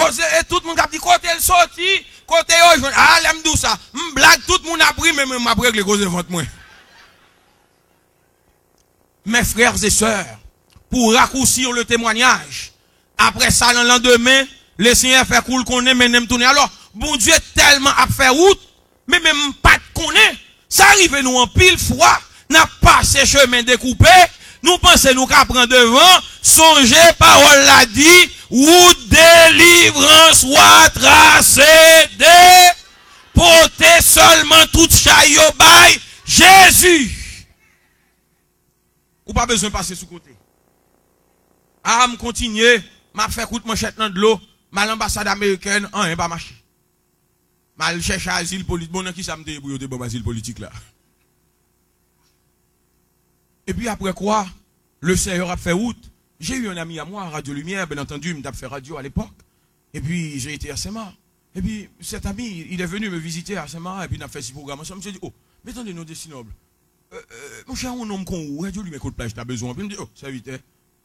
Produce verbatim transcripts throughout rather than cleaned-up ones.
Koze, e tout moun k ap di kote l soti, kote yo jwenn. A, lè m di w sa, m blag, tout moun ap ri, men mwen m ap regle koze vant mwen. Mes frères et sœurs, pour raccourcir le témoignage, apre sa, nan landemen, Lesenyè fè kou l konnen mennen m tounen. Alò, Bondye tèlman ap fè wout, men menm m pa t konnen. Sa rive nou anpil fwa, n ap pase chemen dekoupe, nou panse nou ka pran devan, sonje pawòl la di, wout delivrans w a trase de pote sèlman tout chay yo bay Jezi. Ou pa bezwen pase sou kote. A, m kontinye, m ap fè kout manchèt nan dlo, m al anbasad amerikèn, anyen pa mache. M al chèche azil politik. Bon, nan kisa m te ye pou yo te ban m azil politik la? Epi apre kwa, le Seyè ap fè wout. J'ai eu un ami à moi, Radio Lumière, bien entendu, m t ap fè radyo à l'époque. Et puis, j'ai été à Saint-Marc. Et puis, cet ami, il est venu me visiter à Saint-Marc, et puis n ap fè ti pwogram ansanm. M di, oh, men tande non, Destinob. Euh, euh, monchè, yon nonm kon ou, Radio Lumière Côte Plage ta bezwen w. Epi m di, oh, sèvitè.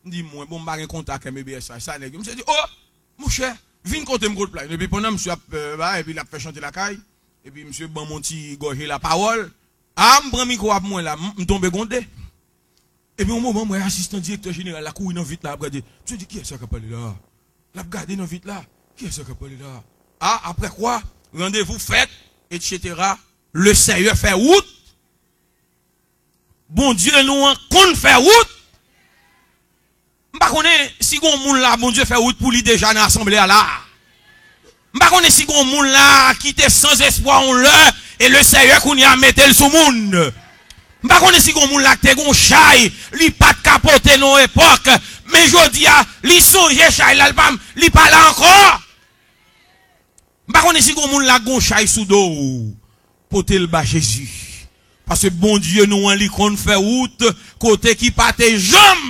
M di, mwen, bon, m pa gen kontak M B S A, sa nèg yo. Misye di, oh, monchè, vin kote m Côte Plage. Epi pandan misye ap, euh, bay, epi l ap fè chante lakay, epi misye ban m yon ti gòje lapawòl. A, m pran mikwo a pou mwen la, m, m tonbe gwonde. Epi yon moman, m wè asistan direktè jeneral la kouri nan vit la, ap gade. Misye di, kiyès sa k ap pale la? L ap gade nan vit la. Kiyès sa k ap pale la? A, apre kwa, randevou fèt, et cetera. Le Seyè fè wout. Bondye nou an konn fè wout. M pa konnen si gon moun la, Bondye fè wout pou li deja nan asanble a la. M pa konnen si gon moun la ki te sans espoir yon lè, e le Seyè kounye a mete l sou moun. M pa konnen si gon moun la ki te gon chay, li pa t ka pote nan yon epòk, men jodi a, li sonje chay la, li pa, li pa la ankò. M pa konnen si gon moun la gon chay sou do w, pote l ba Jezi. Paske Bondye nou an, li konn fè wout kote ki pa te janm.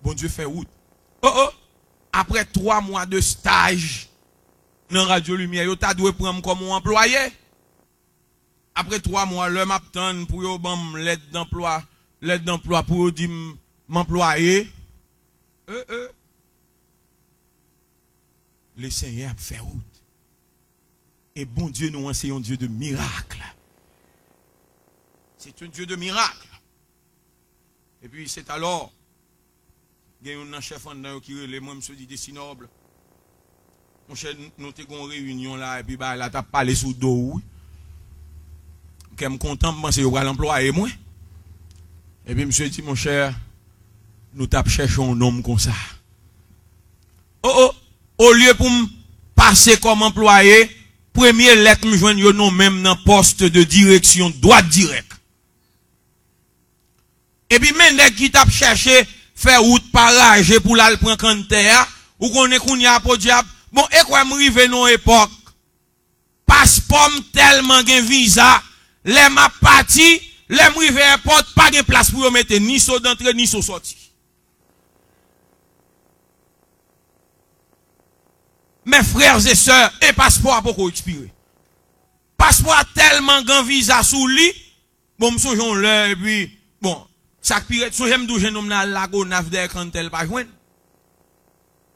Bondye fè wout. Oh, oh. Apre twa mwa de staj nan Radyo Limyè, yo ta dwe pran m kòm yon anplwaye. Apre twa mwa, lè m ap tann pou yo ban m lèt danplwa, lèt danplwa pou yo di m m anplwaye. Eh, eh. Le Senyè ap fè wout. E Bondye nou an, se yon Dye de mirak. C'est un Dieu de miracle. Epi, c'est alors, gen youn nan chèf anndan yo ki rele mwen, misye di, Desinob, monchè, n-, nou te gon reyinyon la, epi bagay la t ap pale sou do w, wi. Kè m kontan, m panse yo pral anplwaye mwen. Epi misye di, monchè, nou t ap chèche yon nonm konsa. Oh, oh, olye pou m pase kòm anplwaye, premye lèt m jwenn yo nonmen m nan pòs de direksyon dwat dirèk. Epi men nèg ki t ap chèche fè wout pa raje pou l al pran kann tè a, ou konnen kounye a podyab, bon, e kwè m rive nan yon epòk, paspò m tèlman gen viza, lè m ap pati, lè m rive èpòt, pa gen plas pou yo mete ni so dantre, ni so sòti. Mes frères et sœurs, e paspò a poko ekspire. Paspò a tèlman gen viza sou li, bon, m sonje yon lè, epi, bon, sa k pi rèd, sonje m di w jennonm nan al Lagonav dèyè kann tè l pa jwenn.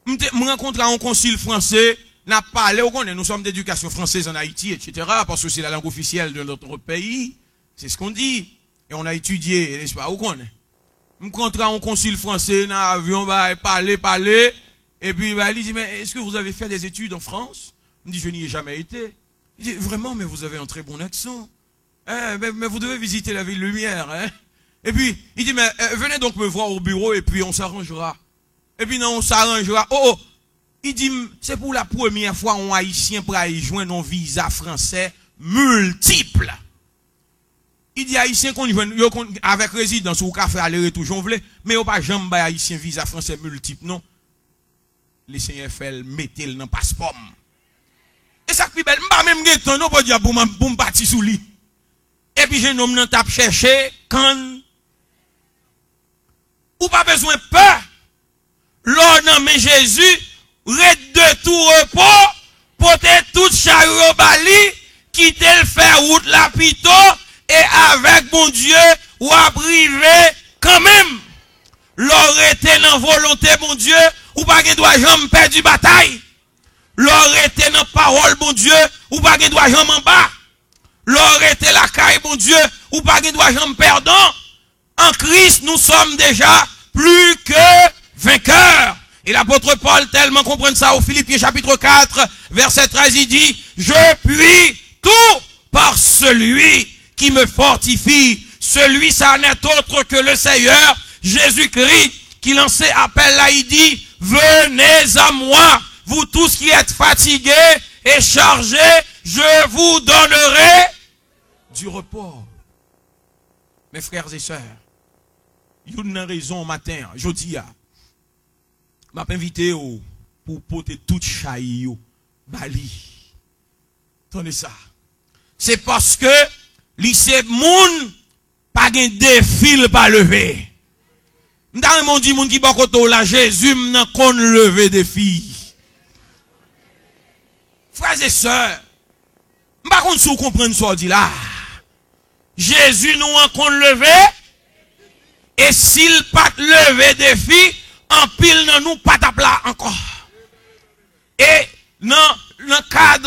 M te, m rankontre a yon konsil franse, n ap pale, ou konnen, nous sommes d'éducation française en Haïti, et cetera, parce que c'est la langue officielle de notre pays, c'est ce qu'on dit, et on a étudié, n'est-ce pas, ou konnen. M rankontre a yon konsil franse nan avyon, bay, pale, pale, epi, bay, li di, mais est-ce que vous avez fait des études en France? M di, je n'y ai jamais été. Li di, vraiment, mais vous avez un très bon accent. Eh, mais, mais vous devez visiter la ville Lumière, hein? Epi, li di, mais, euh, venez donc me voir au bureau et puis on s'arrangera. Epi nan on s'arrangera, oh, oh, li di m, se pou la premyè fwa yon Ayisyen pral jwenn yon viza franse miltip. Li di Ayisyen konn jwenn, yo konn, avèk rezidans, ou ka fè ale retou jan w vle, men yo pa janm bay Ayisyen viza franse miltip, non. Le Senyè fè l mete l nan paspò m. E sa k pi bèl, m pa menm gen tan non, podyab, pou m, pou m pati sou li. Epi jennonm nan t ap chèche kann. Ou pa bezwen pè. Lè w nan men Jezi, ret de tou repo, pote tout chay ou yo ba li, kite l fè wout la pito, e avèk Bondye, w ap rive kanmenm. Lè w rete nan volonte Bondye, ou pa gen dwa janm pèdi batay. Lè w rete nan pawòl Bondye, ou pa gen dwa janm anba. Lè w rete lakay Bondye, ou pa gen dwa janm pèdan. En Christ, nous sommes déjà plus que vainqueurs. Et l'apôtre Paul tellement comprend ça au Philippiens chapitre quatre, verset treize, il dit, je puis tout par celui qui me fortifie. Celui, ça n'est autre que le Seigneur Jésus-Christ, qui lance appel là, il dit, venez à moi, vous tous qui êtes fatigués et chargés, je vous donnerai du repos. Mes frères et sœurs, youn nan rezon maten an, jodi a, m ap envite w pou w pote tout chay yo ba li. Tande sa. Se paske li se moun pa gen defi l pa leve. M ta renmen w di moun ki bò kote w la, Jezi m nan konn leve defi. Frè e sè, m pa konn si w konprann sa w di la. Jezi nou an konn leve, e si l pa t leve defi, anpil nan nou pa t ap la ankò. E nan, nan kad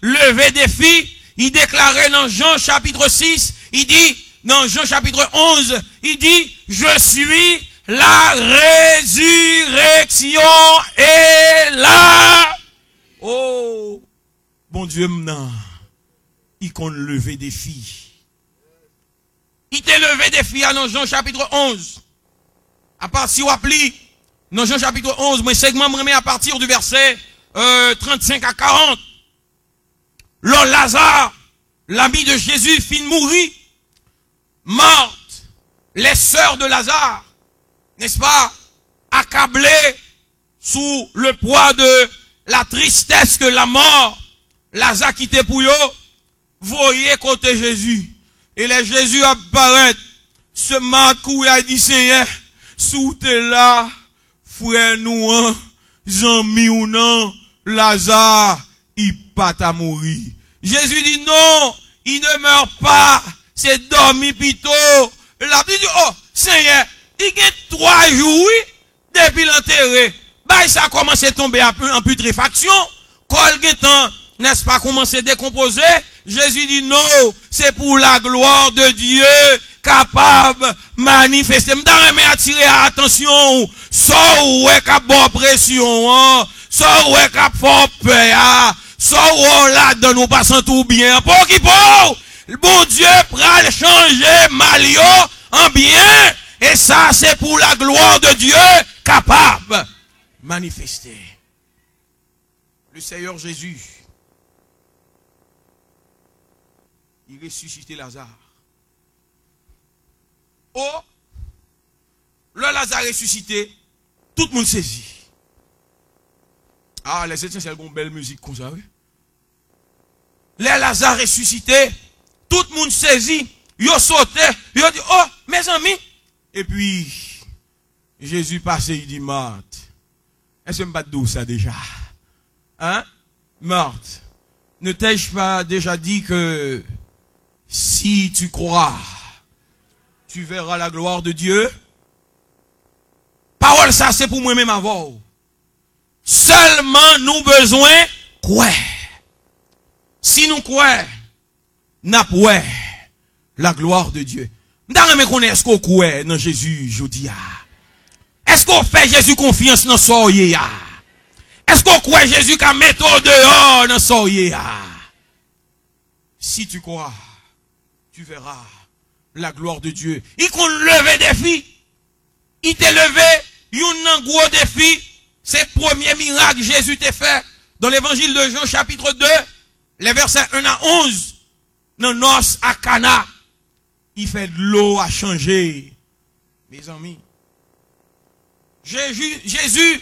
leve defi, li deklare nan Jan chapit sis, li di, nan Jan chapit onz, li di, je suis la résurrection et la. Oh, Bondye m nan, li konn leve defi. Li te leve defi a nan Jan chapit onz. Apa si w ap li nan Jan chapit onz, mwen sèlman m renmen apati di vèsè, euh, trannsenk a karant. Lè Laza, lami de Jezi, fin mouri, Marthe, les sœurs de Lazare, n'est-ce pas, accablées sous le poids de la tristesse que la mort Laza kite pou yo, voye kote Jezi. E lè Jezi ap parèt, se Mat kouri al di, Senyè, si w te la, frè nou an, zanmi w nan, Laza, li pa ta mouri. Jezi di, non, il ne meurt pas, se dòmi pito. L ap di, oh, Senyè, li gen twa jou, wi, depi l antere. Bagay sa kòmanse tonbe an, an pitrefaksyon. Kò l gentan, nèspa, kòmanse dekonpoze. Jezi di, non, se pou la glwa de Dye kapab manifeste. M ta renmen atire atansyon w, sa w wè k ap ba w presyon an, sa w wè k ap fè w pè a, sa w wè w ladan w pa santi w byen an, pa okipe w! Bondye pral chanje mal yo an byen, e sa se pou la glwa de Dye kapab manifeste. Le Seigneur Jésus, il ressuscite Lazare. Oh, lè Laza resisite, tout moun sezi. Ah, les Étincelles gon bèl mizik konsa, wi. Lè Laza resisite, tout moun sezi, yo sote, yo di, oh, mezanmi. Epi, Jezi pase, li di, Mat, èske m pa t di w sa deja? Hein? Marthe, ne t'ai-je pas déjà dit que si tu crois, tu verras la gloire de Dieu? Pawòl sa se pou mwen menm avè w. Sèlman nou bezwen kwè. Si nou kwè, n ap wè la gloire de Dieu. M ta renmen konnen, èske w kwè nan Jezi jodi a? Èske w fè Jezi konfyans nan sa w ye a? Èske w kwè Jezi ka mete w deyò nan sa w ye a? Si tu crois, tu verras la gloire de Dieu. Li konn leve defi. Li te leve youn nan gwo defi. Se premye mirak Jezi te fè dans l'évangile de Jean chapitre deux, les versets un à onze. Nan nòs a Kana, li fè dlo a chanje. Mezanmi, Jezi, Jezi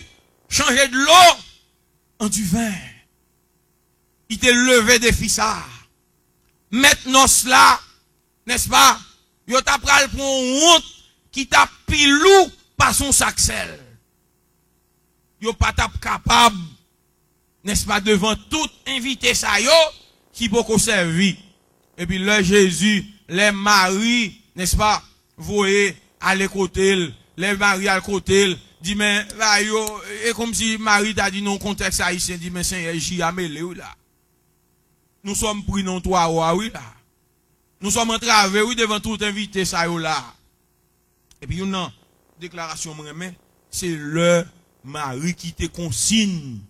chanje dlo an diven. Li te leve defi sa. Mèt nòs la, nèspa, yo ta pral pran yon wont ki t ap pi lou pase yon sak sèl. Yo pa t ap kapab, nèspa, devan tout envite sa yo ki poko sèvi. Epi lè Jezi, lè Mari, nèspa, voye ale kote l, lè Mari al kote l, Di men, la yo, e kòmsi Mari ta di nan kontèks ayisyen, di men Senyè, ji a mele wi la. Nou sòm pri nan twa wa wi la. Nou sòm antrave wi devan tout envite sa yo la. Epi youn nan deklarasyon mwen renmen, se lè Mari kite konsin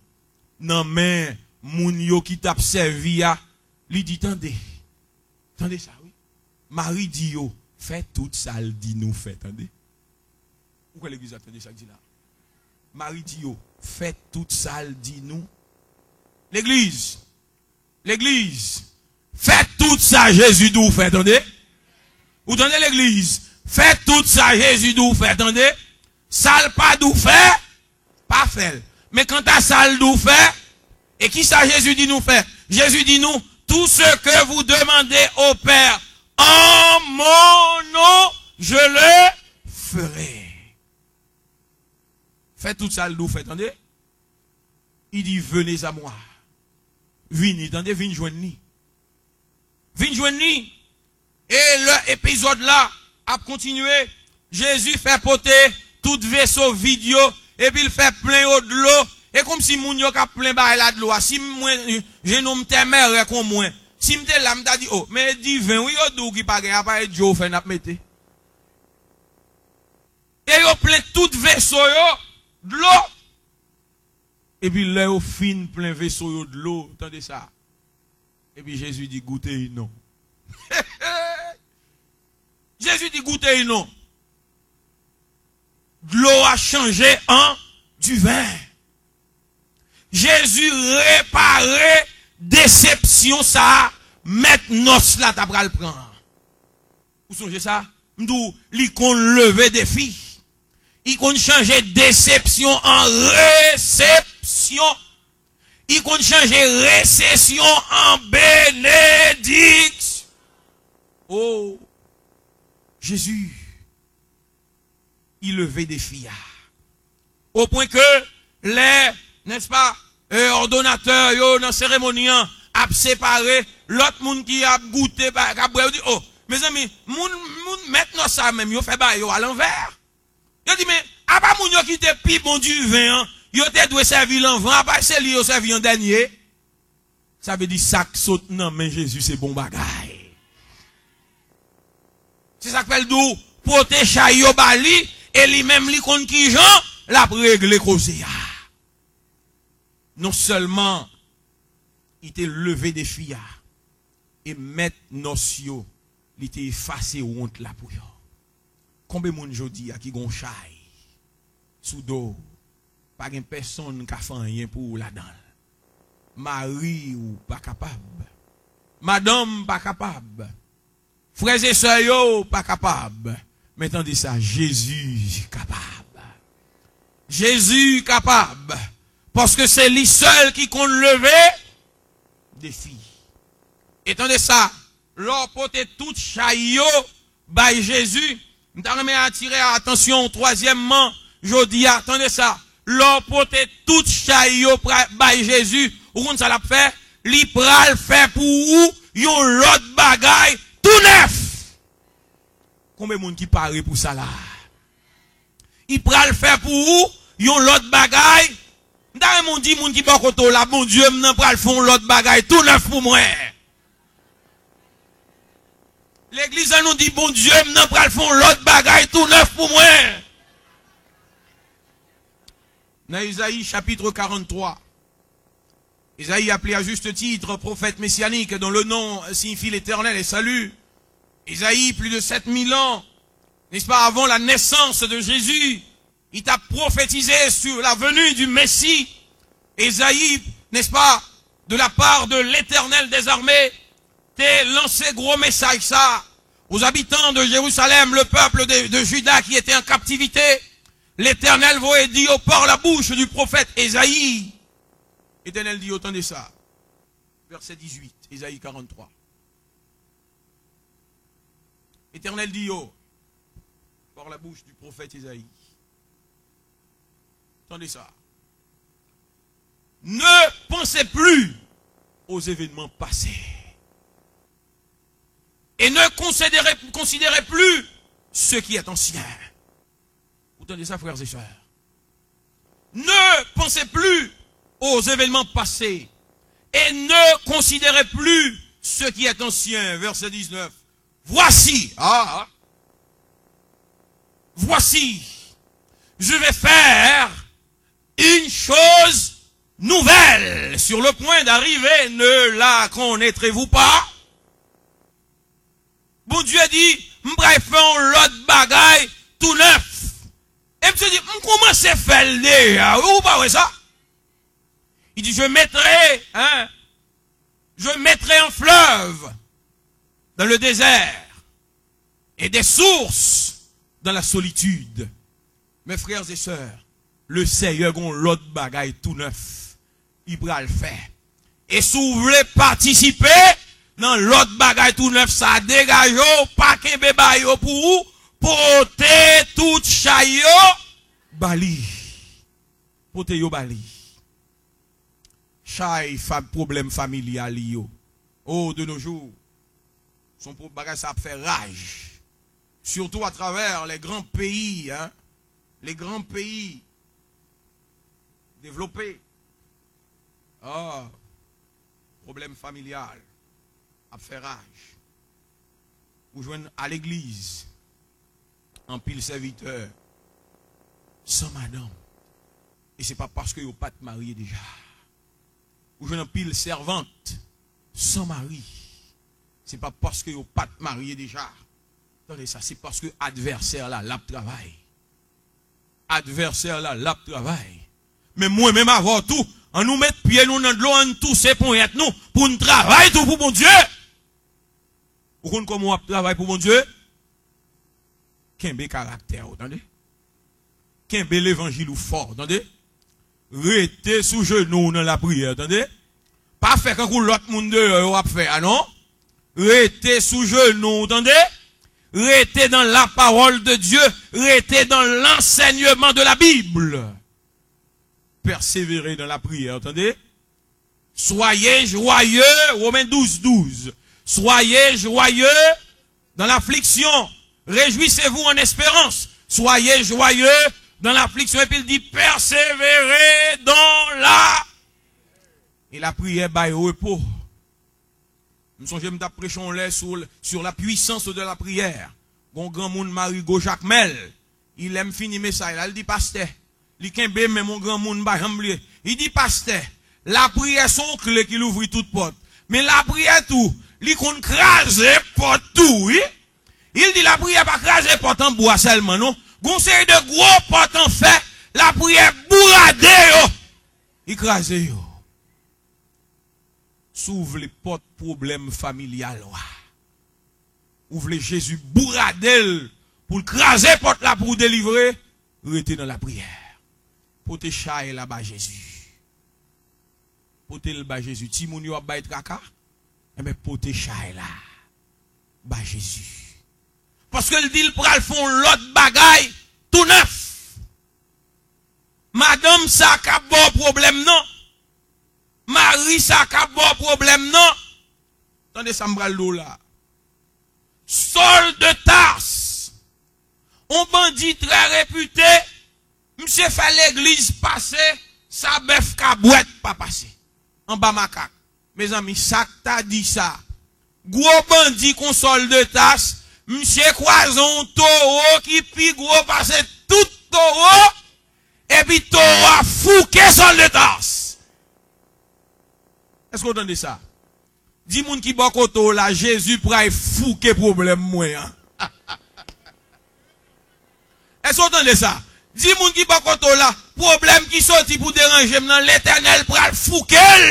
nan men moun yo ki t ap sèvi a, li di, tande, tande sa wi. Mari di yo, fè tout sa l di nou fè, tande. Ou kwè legliz la tande sa k di la? Mari di yo, fè tout sa l di nou. Legliz, legliz, fè tout sa Jezi di w fè, tande. Ou tande legliz, fè tout sa Jezi di w fè, tande. Sa l pa di w fè, pa fè l. Men kanta sa l di w fè, e kisa Jezi di nou fè? Jezi di nou, tout ce que vous demandez au Père en mon nom, je le ferai. Fè tout sa l di w fè, tande. Li di, venez à moi. Vini, tande, vin jwenn li. Vin jwenn li. E lè epizòd la ap kontinye, Jezi fè pote tout veso vid yo, epi l fè plen yo dlo. E kòmsi moun yo k ap plen bagay la dlo a. Si mwen, jenòm tèmèrè kon mwen, si m te la, m ta di, o, men diven wi yo di w ki pa gen, apa e dlo w fè n ap mete. E yo plen tout veso yo dlo. Epi lè yo fin plen veso yo dlo, tande sa. Epi Jezi di, goute y non. Jezi di, goute y non. Dlo a chanje an diven. Jezi repare desepsyon sa a mèt nòs la ta pral pran. Ou sonje sa? M di w, li konn leve defi. Li konn chanje desepsyon an resepsyon. Li konn chanje resesyon an benediksyon. Oh, Jezi, li leve defi a. O pwen ke lè, nèspa, e, òdonatè yo nan seremoni an ap separe lòt moun ki ap goute, ba, k ap bwè, yo di, o, mezanmi, moun, moun mèt nòs sa menm, yo fè bagay yo alanvè. Yo di, men, apa moun yo ki te pi bon diven an, yo te dwe sèvi l anvan, apa se li yo sèvi an dènye? Sa vle di sa k sot nan men Jezi se bon bagay. Se sa k fè l di w, pote chay yo ba li, e li menm li konn kijan l ap regle koze a. Non sèlman li te leve defi a, e mèt nòs yo, li te efase wont la pou yo. Konbe moun jodi a ki gon chay sou do w, pa gen pèsonn ka fè anyen pou ou ladan l? Mari w pa kapab. Madanm pa kapab. Frè e sè yo pa kapab. Men tande sa, Jezi kapab. Jezi kapab. Paske se li sèl ki konn leve defi. E tande sa, lè w pote tout chay yo bay Jezi, m ta renmen atire atansyon w twazyèmman, jodi a, tande sa, lè w pote tout chay yo pra-, bay Jezi, ou konn sa l ap fè? Li pral fè pou ou yon lòt bagay tou nèf. Konbyen moun ki pare pou sa la? Li pral fè pou ou yon lòt bagay. M ta renmen w di moun ki bò kote w la, Bondye m nan pral fè yon lòt bagay tou nèf pou mwen. Legliz la, nou di, Bondye m nan pral fè yon lòt bagay tou nèf pou mwen. Nan Ezayi chapit karant twa, Esaïe appelé à juste titre prophète messianique dont le nom signifie l'Éternel est salut. Esaïe, plus de sept mille ans, n'est-ce pas, avant la naissance de Jésus, il t'a prophétisé sur la venue du Messie. Esaïe, n'est-ce pas, de la part de l'Éternel des armées, te lanse gwo mesaj sa, aux habitants de Jérusalem, le peuple de, de Juda qui était en captivité, l'Éternel voyait dire par la bouche du prophète Esaïe. Etènèl di yo, tande sa. Vèsè dizuit, Ezayi karant twa. Etènèl di yo, par la bouche du prophète Esaïe. Tande sa. Ne pensez plus aux événements passés. Et ne considérez, considérez plus ce qui est ancien. Ou tande sa, frères et sœurs? Ne pensez plus aux événements passés et ne considérez plus ce qui est ancien. Verset dix-neuf. Voici, ah, voici, je vais faire une chose nouvelle sur le point d'arriver, ne la connaîtrez-vous pas? Bondye di, m pral fè yon lòt bagay tou nèf. E misye di, m kòmanse fè l deja, wi, ou pa wè sa? Il dit, je mettrai, hein, je mettrai un fleuve dans le désert et des sources dans la solitude. Mes frères et sœurs, le Seigneur gon lòt bagay tou nèf li pral fè. E si w vle patisipe nan lòt bagay tou nèf sa, degaje w, pa kenbe bagay yo pou ou, pote tout chay yo ba li. Pote yo ba li. Chay fa, pwoblèm familyal yo. Oh, de nos jours, son pro-, bagay sa ap fè raj. Surtout à travers les grands pays, hein, les grands pays développés. Ah, pwoblèm familyal ap fè raj. Ou jwenn a legliz anpil sèvitè san madanm. E se pa paske yo pa t marye deja. Ou jwenn anpil sèvant san mari. Se pa paske yo pa t marye deja. Tande sa, se paske advèsè la, l ap travay. Advèsè la, l ap travay. Men mwen menm avè w tou, an nou met pye nou nan dlo, an n touse ponyèt nou pou n travay tou pou Bondye. Ou konn kòman w ap travay pou Bondye? Kenbe karaktè w, tande. Kenbe levanjil ou fò, tande. Rete sou jenou w nan lapriyè, tande. Pa fè kankou lòt moun deyò yo ap fè a, non. Rete sou jenou w, tande. Rete dans la parole de Dieu. Rete dans l'enseignement de la Bible. Persévérer dans la prière, tande. Soyez joyeux, Romains douze, douze. Soyez joyeux dans l'affliction, réjouissez-vous en espérance. Soyez joyeux dans l'affliction. Epi l di, persévérez dans la. E lapriyè bay repo. M sonje m t ap preche yon lè sou, sur la puissance de la prière. Gon granmoun Marigo Jakmèl, li lè m fini mesaj la, li di, pastè, li kenbe men m, yon granmoun m pa janm bliye. Li di, pastè, lapriyè se yon kle ki louvri tout pòt. Men lapriyè tou, li konn kraze pòt tou, wi. Li di, lapriyè pa kraze pòt an bwa sèlman, non. Gon seri de gwo pòt an fè, lapriyè bourade yo. Li kraze yo. Si w vle pòt pwoblèm familyal ou a, ou vle Jezi bourade l pou l kraze pòt la pou w delivre, rete nan lapriyè. Pote chay la ba Jezi. Pote l ba Jezi. Timoun yo ap bay traka, enben pote chay la ba Jezi. Paske l di l pral fè yon lòt bagay tou nèf. Madanm sa k ap ba w pwoblèm nan. Mari sa k ap ba w pwoblèm nan. Tande sa m pral di w la. Sòl de Tas, yon bandi trè repite, misye fè legliz pase sa bèf kabwèt pa pase. Anba makak. Mezanmi, sa k ta di sa? Gwo bandi kon Sòl de Tas, misye kwaze yon towo ki pi gwo pase tout towo, epi towo a fouke Sòl de Tas. Èske w tande sa? Di moun ki bò kote w la, Jezi pral fouke pwoblèm mwen an. Èske w tande sa? Di moun ki bò kote w la, pwoblèm ki soti pou deranje m nan, Letènèl pral fouke l.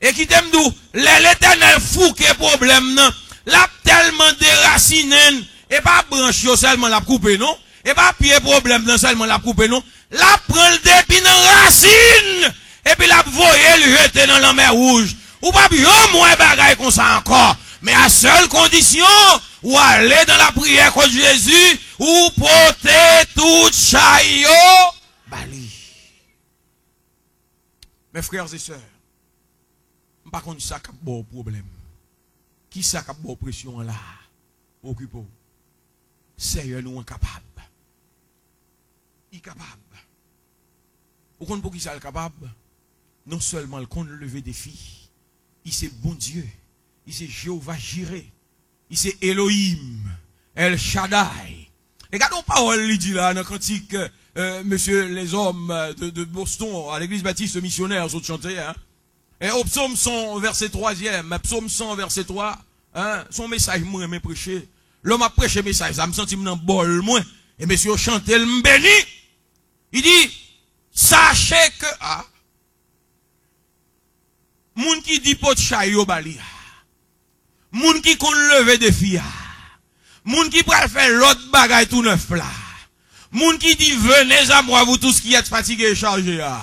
E kite m di w, lè Letènèl fouke pwoblèm nan, l ap tèlman derasinen n, e pa branch yo sèlman l ap koupe, non. E pa pye pwoblèm nan sèlman l ap koupe, non. L ap pran l depi nan rasin, epi l ap voye l jete nan Lanmè Wouj. Ou p ap janm wè bagay konsa ankò. Men a sèl kondisyon, ou ale nan lapriyè kot Jezi, ou pote tout chay yo ba li. Mes frères et sœurs, m pa konn sa k ap ba w pwoblèm. Kisa k ap ba w presyon an la a? Okipe w. Seyè nou an kapab. Li kapab. Ou konn poukisa l kapab? Non sèlman l konn leve defi, li se Bondye, li se Jewova Jire, li se Elohim, El Shaddai. E gade yon pawòl li di la nan kantik, euh, mesye lèzòm, euh, de, de Boston, a Legliz Batis Misyonè, sot chante, hein. E o psòm san, vèsè twazyèm, psòm san, vèsè twa, hein, se yon mesaj mwen renmen preche. Lè m ap preche mesaj sa, m santi m nan bòl mwen. E mesye yo chante l, m beni. Li di, sache ke, a, moun ki di pot chay yo ba li a, moun ki konn leve defi a, moun ki pral fè lòt bagay tou nèf la, moun ki di, venez à moi, vous tous qui êtes fatigués et chargés a.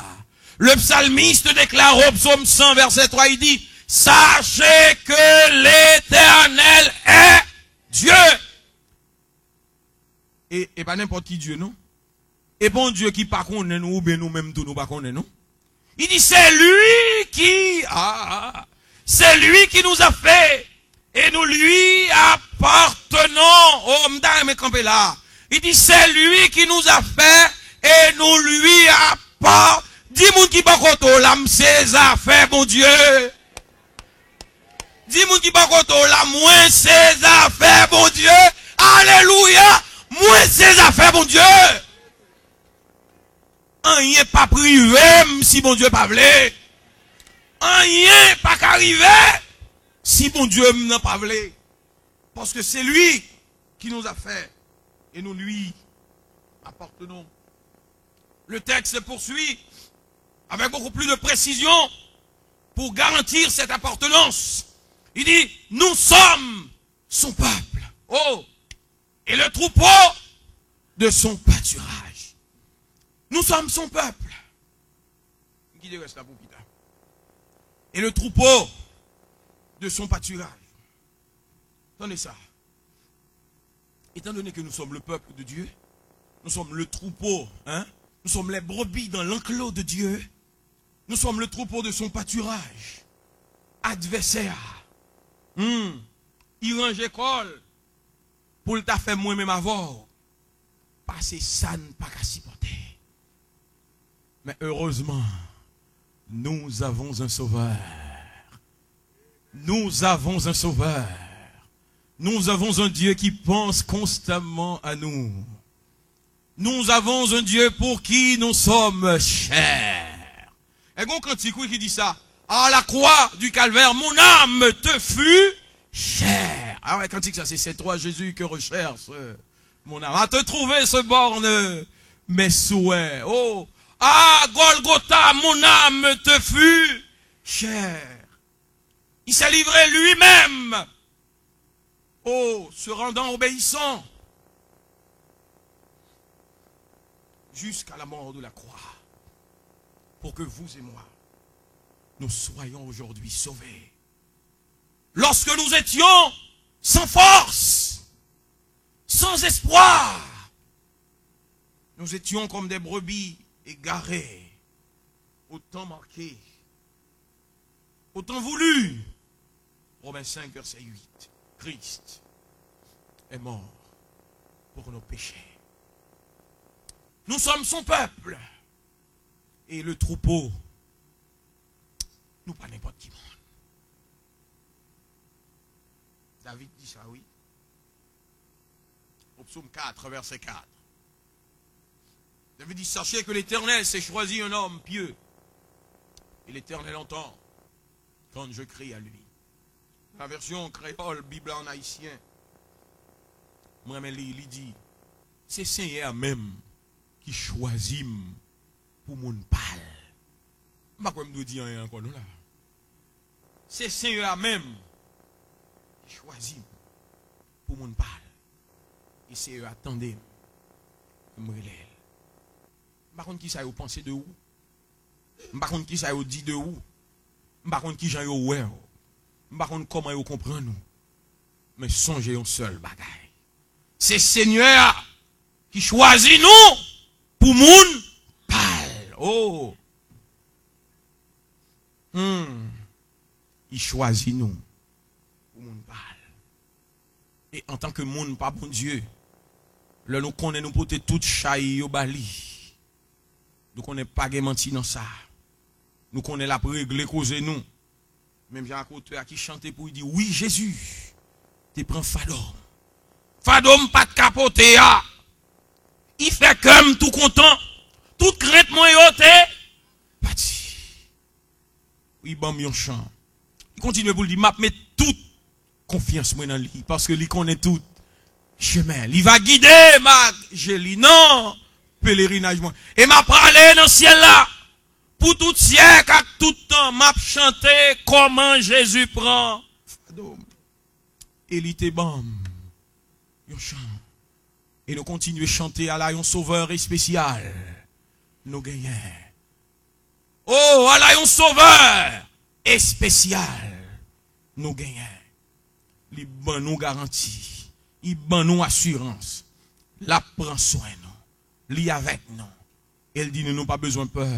Le psalmiste déclare au psaume cent, verset trois, il dit, sachez que l'Éternel est Dieu. E, e pa nenpòt ki Dye, non. E pa yon Dye ki pa konnen nou, oubyen nou menm tou nou pa konnen, non. Il dit, c'est lui qui, ah, c'est lui qui nous a fait et nous lui appartenons. Oh, m ta renmen kanpe la. Il dit, c'est lui qui nous a fait et nous lui appartenons. Di moun ki bò kote w la, m se zafè Bondye. Di moun ki bò kote w la, mwen se zafè Bondye. Alelouya! Mwen se zafè Bondye. Anyen p ap rive m si Bondye pa vle. Anyen pa ka rive si Bondye m nan pa vle. Parce que c'est lui qui nous a fait et nous lui appartenons. Le texte poursuit avec beaucoup plus de précision pour garantir cette appartenance. Il dit, nous sommes son peuple. Oh, et le troupeau de son pâturage. Nous sommes son peuple. Ki te reste là pour plus tard. Et le troupeau de son pâturage. Tande sa. Étant donné que nous sommes le peuple de Dieu, nous sommes le troupeau, hein? Nous sommes les brebis dans l'enclos de Dieu. Nous sommes le troupeau de son pâturage. Advèsè a, hmm, li ranje kò l pou l ta fè mwen menm avè w pase sa n pa ka sipòte. Mais heureusement, nous avons un sauveur. Nous avons un sauveur. Nous avons un Dieu qui pense constamment à nous. Nous avons un Dieu pour qui nous sommes chers. E gon kantik, wi, ki di sa. À la croix du calvaire, mon âme te fut chère. Ah ouais, kantik sa, c'est, c'est toi, Jésus, que recherche mon âme. À te trouver se bornent mes souhaits. Oh, à Golgotha, mon âme te fut chère. Il s'est livré lui-même, oh, se rendant obéissant jusqu'à la mort de la croix, pour que vous et moi, nous soyons aujourd'hui sauvés. Lorsque nous étions sans force, sans espoir, nous étions comme des brebis égarées, au temps manqué, au temps voulu. Romains cinq, verset huit. Christ est mort pour nos péchés. Nous sommes son peuple et le troupeau. Nou pa nenpòt ki moun. David di sa, wi. Au psaume quatre, verset quatre. David dit, sachez que l'Éternel s'est choisi un homme pieux. Et l'Éternel entend quand je crie à lui. La version créole, Bible en haïtien, mwen renmen li, li di, se Senyè a menm ki chwazi m pou moun pa l. M pa kwè m dwe di anyen ankò non la. Se Senyè a menm ki chwazi m pou moun pa l. E Senyè a tande m, m rele l. M pa konn kisa yo panse de ou. M pa konn kisa yo di de ou. M pa konn kijan yo wè w. M pa konn kòman yo konprann ou. Men sonje yon sèl bagay. Se Senyè a ki chwazi nou pou moun pa l. Oh! Hmm. Li chwazi nou pou moun pa l. E antanke moun pa Bondye, lè nou konnen nou pote tout chay yo ba li, Nou konnen pa gen manti nan sa. Nou konnen l ap regle koze nou. Menm jan ak otè a ki chante pou l di, wi, Jezi te pran fado m. Fado m pa t ka pote a. Li fè kè m tou kontan. Tout krent mwen yo te pati. Li ban m yon chan. Li kontinye pou l di, m ap met tout konfyans mwen nan li, paske li konnen tout chemen. Li va gide m ak je li nan pelerinaj mwen. E m ap prale nan syèl la. Pou tout syèk ak tout tan, m ap chante kòman Jezi pran fado m. E li te ban m yon chan. E nou kontinye chante, ala yon sovè espesyal nou genyen. O, ala yon sovè espesyal nou genyen. Li ban nou garanti. Li ban nou asirans. L ap pran swen nou. Li avèk nou. E l di nou, nou pa bezwen pè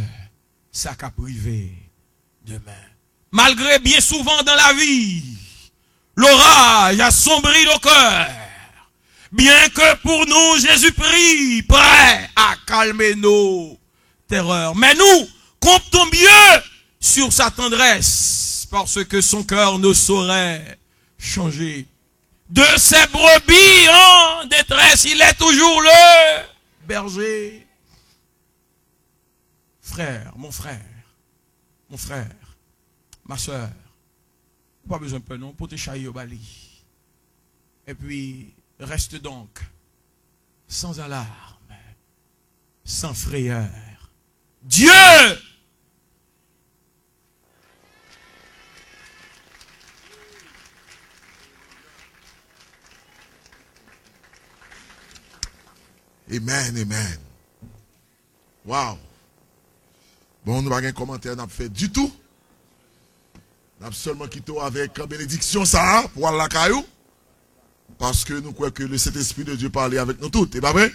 sa k ap rive demen. Malgré bien souvent dans la vie, l'orage assombrit nos cœurs, bien que pour nous Jésus prie, prêt à calmer nos terreurs. Mais nous comptons mieux sur sa tendresse, parce que son cœur ne saurait changer. De ses brebis en détresse, il est toujours le berger. Frère, mon frère, mon frère, ma sœur, ou pa bezwen pè non, pote chay yo ba li. Et puis, reste donc sans alarme, sans frayeur. Dieu Amen, amen. Wow. Bon, nou pa gen kòmantè n ap fè ditou. N ap sèlman kite w avèk benediksyon sa a pou w al lakay ou. Paske nou kwè ke le Saint-Esprit de Dieu pale avèk nou tout. E pa vre?